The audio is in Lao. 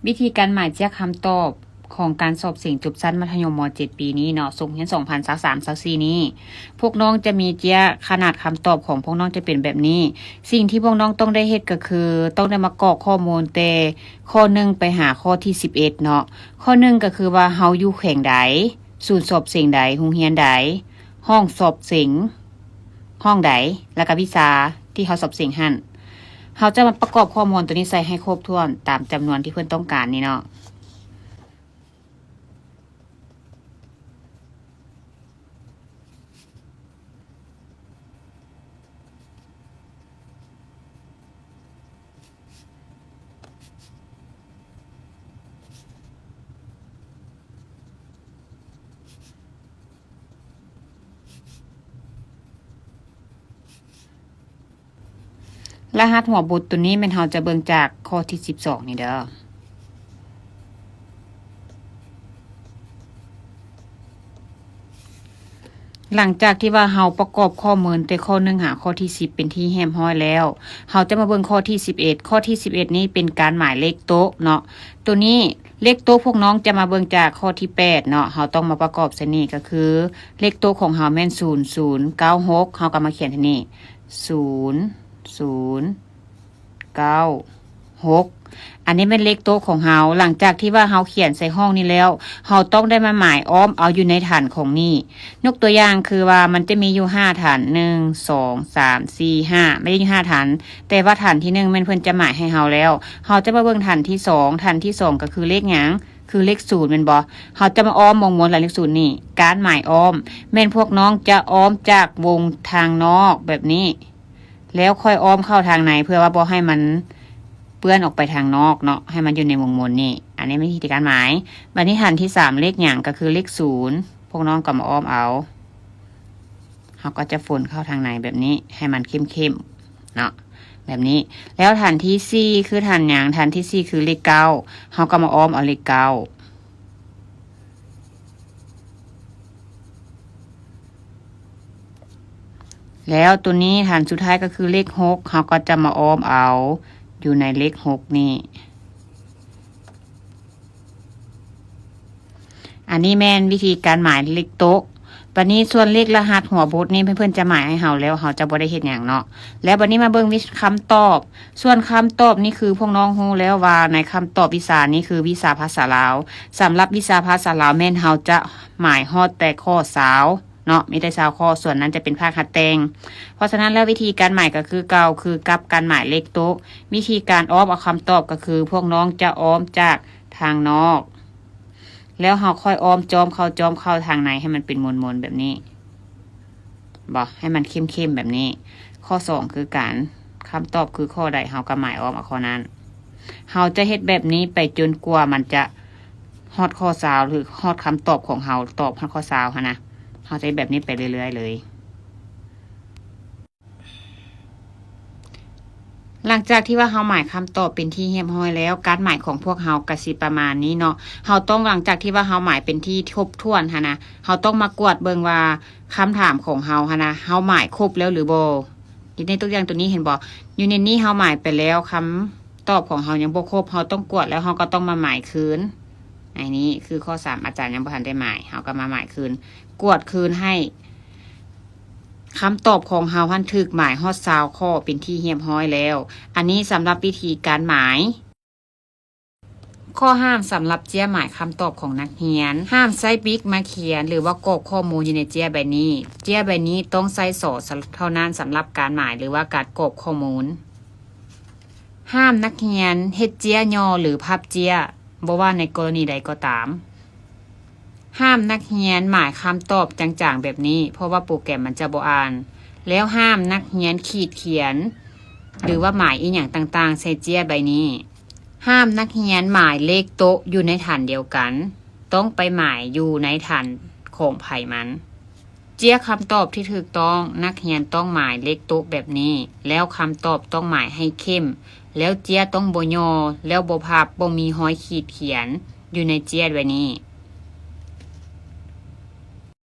ວິທີການໝາຍເຈ້ຍຄຳຕອບຂອງການສອບເສັງຈົບຊັ້ນມັດທະຍົມ ມ.ເຈັດ ປີນີ້ເນາະ, ສົກຮຽນສອງພັນຊາວສາມ ຊາວສີ່ນີ້, ພວກນ້ອງຈະມີເຈ້ຍຂະໜາດຄຳຕອບຂອງພວກນ້ອງຈະເປັນແບບນີ້. ສິ່ງທີ່ພວກນ້ອງຕ້ອງໄດ້ເຮັດກໍຄື ຕ້ອງໄດ້ມາກອກຂໍ້ມູນແຕ່ຂໍ້ໜຶ່ງໄປຫາຂໍ້ທີສິບເອັດເນາະ. ຂໍ້ໜຶ່ງກໍຄືວ່າເຮົາຢູ່ແຂວງໃດ, ສູນສອບເສັງໃດ, ໂຮງຮຽນໃດ, ຫ້ອງສອບເສັງ ຫ້ອງໃດ ແລ້ວກະວິຊາທີ່ເຮົາສອບເສັງຫັ້ນ. ເຮົາຈະມາປະກອບຂໍ້ມູນໂຕນີ້ໃສ່ໃຫ້ຄົບຖ້ວນຕາມຈຳນວນທີ່ເພິ່ນຕ້ອງການນີ້ເນາະ. ລະຫັດຫົວບົດໂຕນີ້ແມ່ນເຮົາຈະເບິ່ງຈາກຂໍ້ທີສິບສອງນີ້ເດີ. ຫຼັງຈາກທີ່ວ່າເຮົາປະກອບຂໍ້ມູນແຕ່ຂໍ້ໜຶ່ງຫາຂໍ້ທີສິບເປັນທີ່ຮຽບຮ້ອຍແລ້ວ, ເຮົາຈະມາເບິ່ງຂໍ້ທີສິບເອັດ. ຂໍ້ທີສິບເອັດນີ້ເປັນການໝາຍເລກໂຕະເນາະ. ໂຕນີ້ເລກໂຕະພວກນ້ອງຈະມາເບິ່ງຈາກຂໍ້ທີແປດເນາະ, ເຮົາຕ້ອງມາປະກອບໃສ່ນີ້ ກໍຄືເລກໂຕະຂອງເຮົາແມ່ນສູນສູນເກົ້າຫົກ, ເຮົາກໍມາຂຽນໃສ່ນີ້ ສູນສູນເກົ້າຫົກ. ອັນນີ້ແມ່ນເລກໂຕະຂອງເຮົາ. ຫຼັງຈາກທີ່ວ່າເຮົາຂຽນໃສ່ຫ້ອງນີ້ແລ້ວ, ເຮົາຕ້ອງໄດ້ມາໝາຍອ້ອມເອົາຢູ່ໃນຖັນຂອງນີ້. ຍົກຕົວຢ່າງຄືວ່າມັນຈະມີຢູ່ຫ້າຖັນ, ໜຶ່ງ ສອງ ສາມ ສີ່ ຫ້າ, ແມ່ນຢູ່ຫ້າຖັນ, ແຕ່ວ່າຖັນທີໜຶ່ງແມ່ນເພິ່ນຈະໝາຍໃຫ້ເຮົາແລ້ວ. ເຮົາຈະມາເບິ່ງຖັນທີສອງ, ຖັນທີສອງກໍຄືເລກຫຍັງ? ຄືເລກສູນແມ່ນບໍ່? ເຮົາຈະມາອ້ອມວງມົນຫຼັງເລກສູນນີ້, ການໝາຍອ້ອມ ແມ່ນພວກນ້ອງຈະອ້ອມຈາກວົງທາງນອກແບບນີ້ ແລ້ວຄ່ອຍອ້ອມເຂົ້າທາງໃນ ເພື່ອວ່າບໍ່ໃຫ້ມັນເປື້ອນອອກໄປທາງນອກເນາະ, ໃຫ້ມັນຢູ່ໃນວົງມົນນີ້. ອັນນີ້ແມ່ນວິທີການໝາຍ. ບັດນີ້ຖັນທີສາມເລກຫຍັງ? ກໍຄືເລກສູນ, ພວກນ້ອງກໍມາອ້ອມເອົາ. ເຮົາກໍຈະຝົນເຂົ້າທາງໃນແບບນີ້ ໃຫ້ມັນເຂັ້ມໆເນາະ ແບບນີ້. ແລ້ວຖັນທີສີ່ຄືຖັນຫຍັງ? ຖັນທີສີ່ຄືເລກເກົ້າ, ເຮົາກໍມາອ້ອມເອົາເລກເກົ້າ. ແລ້ວໂຕນີ້ຖັນສຸດທ້າຍກໍຄືເລກຫົກ, ເຮົາກໍຈະມາອ້ອມເອົາຢູ່ໃນເລກຫົກນີ້. ອັນນີ້ແມ່ນວິທີການໝາຍເລກໂຕະ. ບັດນີ້ສ່ວນເລກລະຫັດຫົວບົດນີ້ ເພິ່ນຈະໝາຍໃຫ້ເຮົາແລ້ວ, ເຮົາຈະບໍ່ໄດ້ເຮັດຫຍັງເນາະ. ແລ້ວບັດນີ້ມາເບິ່ງວິ ຄຳຕອບ. ສ່ວນຄຳຕອບນີ້ຄືພວກນ້ອງຮູ້ແລ້ວວ່າໃນຄຳຕອບວິຊານີ້ຄືວິຊາພາສາລາວ. ສຳລັບວິຊາພາສາລາວແມ່ນເຮົາຈະໝາຍຮອດແຕ່ຂໍ້ຊາວເນາະ, ມີແຕ່ຊາວຂໍ້, ສ່ວນນັ້ນຈະເປັນພາກຫັດແຕ່ງ. ເພາະສະນັ້ນແລ້ວວິທີການໝາຍກໍຄືເກົ່າ, ຄືກັບການໝາຍເລກໂຕະ. ວິທີການອ້ອມເອົາຄຳຕອບກໍຄືພວກນ້ອງຈະອ້ອມຈາກທາງນອກ ແລ້ວເຮົາຄ່ອຍອ້ອມຈ້ອມເຂົ້າ ຈ້ອມເຂົ້າທາງໃນໃຫ້ມັນເປັນມົນໆແບບນີ້ ບໍ່ ໃຫ້ມັນເຂັ້ມໆແບບນີ້. ຂໍ້ສອງຄືກັນ, ຄຳຕອບຄືຂໍ້ໃດ ເຮົາກໍໝາຍອ້ອມເອົາຂໍ້ນັ້ນ. ເຮົາຈະເຮັດແບບນີ້ໄປຈົນກວ່າມັນຈະຮອດຂໍ້ຊາວ ຫຼື ຮອດຄຳຕອບຂອງເຮົາ, ຕອບຮອດຂໍ້ຊາວຫັ້ນນະ. ເຮົາຈະເຮັດແບບນີ້ໄປເລື້ອຍໆເລີຍ. ຫຼັງຈາກທີ່ວ່າເຮົາໝາຍຄຳຕອບເປັນທີ່ຮຽບຮ້ອຍແລ້ວ, ການໝາຍຂອງພວກເຮົາກະຊິປະມານນີ້ເນາະ. ເຮົາຕ້ອງ ຫຼັງຈາກທີ່ວ່າເຮົາໝາຍເປັນທີ່ຄົບຖ້ວນຫັ້ນນະ, ເຮົາຕ້ອງມາກວດເບິ່ງວ່າຄຳຖາມຂອງເຮົາຫັ້ນນະ, ເຮົາໝາຍຄົບແລ້ວຫຼືບໍ່. ຢູ່ໃນຕົວຢ່າງຕົວນີ້ເຫັນບໍ່? ຢູ່ໃນນີ້ເຮົາໝາຍໄປແລ້ວ, ຄຳຕອບຂອງເຮົາຍັງບໍ່ຄົບ, ເຮົາຕ້ອງກວດແລ້ວເຮົາກໍຕ້ອງມາໝາຍຄືນ. ໃນນີ້ຄືຂໍ້ສາມ ອາຈານຍັງບໍ່ທັນໄດ້ໝາຍ, ເຮົາກໍມາໝາຍຄືນ. ກວດຄືນໃຫ້ ຄຳຕອບຂອງເຮົາຫັ້ນຖືກໝາຍຮອດຊາວຂໍ້ເປັນທີ່ຮຽບຮ້ອຍແລ້ວ. ອັນນີ້ສຳລັບວິທີການໝາຍ. ຂໍ້ຫ້າມສຳລັບເຈ້ຍໝາຍຄຳຕອບຂອງນັກຮຽນ. ຫ້າມໃຊ້ບິກມາຂຽນ ຫຼືວ່າກອກຂໍ້ມູນຢູ່ໃນເຈ້ຍໃບນີ້. ເຈ້ຍໃບນີ້ຕ້ອງໃຊ້ສໍເທົ່ານັ້ນສຳລັບການໝາຍ ຫຼືວ່າການກອກຂໍ້ມູນ. ຫ້າມນັກຮຽນເຮັດເຈ້ຍຫຍໍ້ ຫຼື ພັບເຈ້ຍ, ບໍ່ວ່າໃນກໍລະນີໃດກໍຕາມ. ຫ້າມນັກຮຽນໝາຍຄຳຕອບຈາງໆແບບນີ້, ເພາະວ່າໂປຣແກຣມມັນຈະບໍ່ອ່ານ. ແລ້ວຫ້າມນັກຮຽນຂີດຂຽນ ຫຼືວ່າໝາຍອີ່ຫຍັງຕ່າງໆໃສ່ເຈ້ຍໃບນີ້. ຫ້າມນັກຮຽນໝາຍເລກໂຕະຢູ່ໃນຖັນດຽວກັນ, ຕ້ອງໄປໝາຍຢູ່ໃນຖັນຂອງໃຜມັນ. ເຈ້ຍຄຳຕອບທີ່ຖືກຕ້ອງ, ນັກຮຽນຕ້ອງໝາຍເລກໂຕະແບບນີ້, ແລ້ວຄຳຕອບຕ້ອງໝາຍໃຫ້ເຂັ້ມ, ແລ້ວເຈ້ຍຕ້ອງບໍ່ຫຍໍ້, ແລ້ວບໍ່ພັບ, ບໍ່ມີຮອຍຂີດຂຽນຢູ່ໃນເຈ້ຍໃບນີ້.